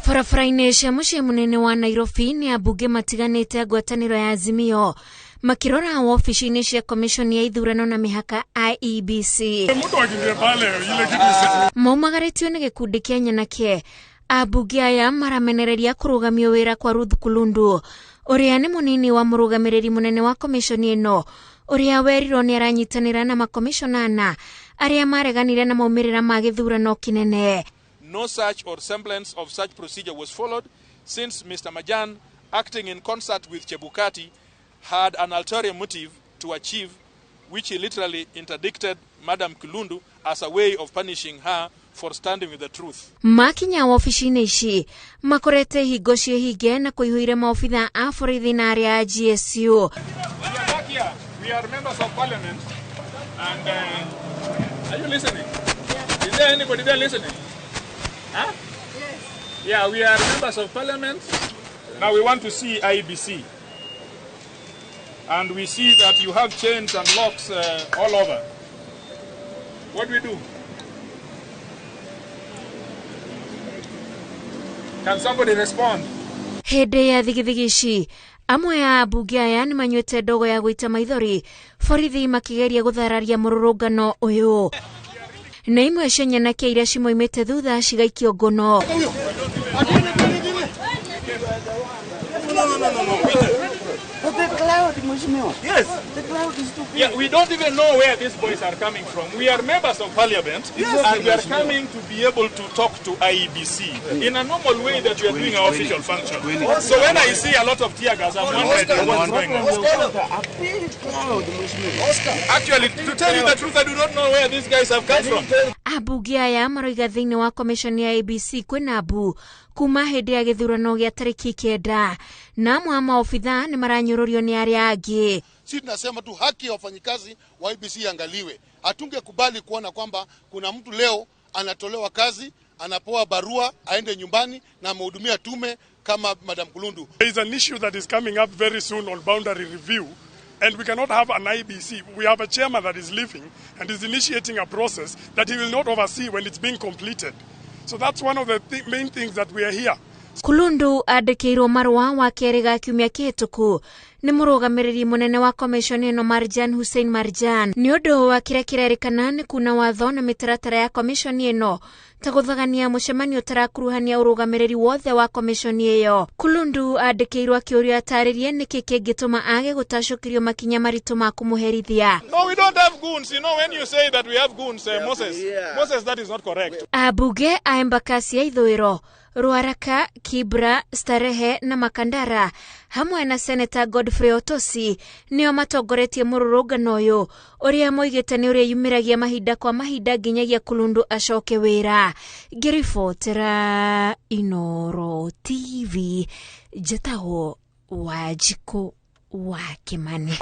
Barabara-inĩ cia mũciĩ mũnene wa Nairobi nĩ ambunge matiganĩte a ngwatanĩro ya Azimio makĩrora wabici-inĩ cia komishoni ya ithurano na mĩhaka IEBC. Mtu akimbia pale ile kitu Maumagarĩtio nĩ gĩkundi kĩa nyanake. Ambunge aya maramenereria kũrũgamio wĩra kwa Ruth Kulundu ũrĩa nĩ mũnini wa mũrũgamĩrĩri mũnene wa komishoni ĩno, ũrĩa werirwo nĩ aranyitanĩra na makomishona ana arĩa mareganire na maumĩrĩra ma gĩthurano kĩnene. No such or semblance of such procedure was followed, since Mr. Majan, acting in concert with Chebukati, had an ulterior motive to achieve, which he literally interdicted Madam Kulundu as a way of punishing her for standing with the truth. Makinya wabici-inĩ ici makorete hingo ciĩhinge na kũihũire maobitha a borithi na arĩa a GSU. We are back here. We are members of parliament. And are you listening? Is there anybody there listening? Huh? Yes. Yeah, we are members of parliament. Now we want to see IEBC. And we see that you have chains and locks all over. What do we do? Can somebody respond? Hĩndĩ ya thigithigi ici amwe a ambunge aya nĩ manyuĩte ndogo ya gũita maithori, borithi makĩgeria gũthararia mũrũrũngano ũyũ, na imwe cia nyanake iria cimoimĩte thutha cigaikio ngono. But the cloud, Mheshimiwa. Yes. The cloud is too big. Yeah, we don't even know where these boys are coming from. We are members of parliament, and we are coming to be able to talk to IEBC in a normal way that we are doing our official function. So when I see a lot of tear gas, I'm wondering what's going on. A big cloud, Mheshimiwa. Actually, to tell you the truth, I do not know where these guys have come from. Ambunge aya maroiga thĩinĩ wa komishoni ya ABC kwĩna mbu kuma hĩndĩ ya gĩthurano gĩa tarĩki 9, na amwe a maobitha nĩ maranyũrũrio nĩ arĩa angĩ. Sisi tunasema tu haki ya wafanyikazi wa IEBC iangaliwe. Hatungekubali kuona kwamba kuna mtu leo anatolewa kazi, anapewa barua aende nyumbani na amehudumia tume kama Madam Kulundu. There is an issue that is coming up very soon on boundary review, and we cannot have an IEBC. We have a chairman that is leaving and is initiating a process that he will not oversee when it's being completed. So that's one of the main things that we are here. Kulundu andĩkĩirwo marũa wa kerĩ ga kiumia kĩhĩtũku nĩ mũrũgamĩrĩri mũnene wa komishoni ĩno Marjan Hussein Marjan nĩ ũndũ wa kĩrĩa kĩrerĩkana nĩ kuna watho na mĩtaratara ya komishoni ĩno ta gũthagania mũcemanio ũtarakuruhania ũrũgamĩrĩri wothe wa komishoni ĩyo. Kulundu andĩkĩirwo akĩũrio atarĩrie nĩkĩ kĩngĩtũma age gũtacũkĩrio makinya maritũ ma kũmũherithia. No, we don't have goons. You know, when you say that we have goons, Moses, Moses, that is not correct. Ambunge a Embakasi ya Ithũĩro, Ruaraka, Kibra, Starehe na Makandara hamwe na Seneta Godfrey Otosi nĩo matongoretie mũrũrũngano ũyũ ũrĩa moigĩte nĩ ũrĩyumĩragia mahinda kwa mahinda nginyagia Kulundu acoke wĩra. Ngĩribotera Inooro TV, njĩtagwo Wanjikũ wa Kĩmani.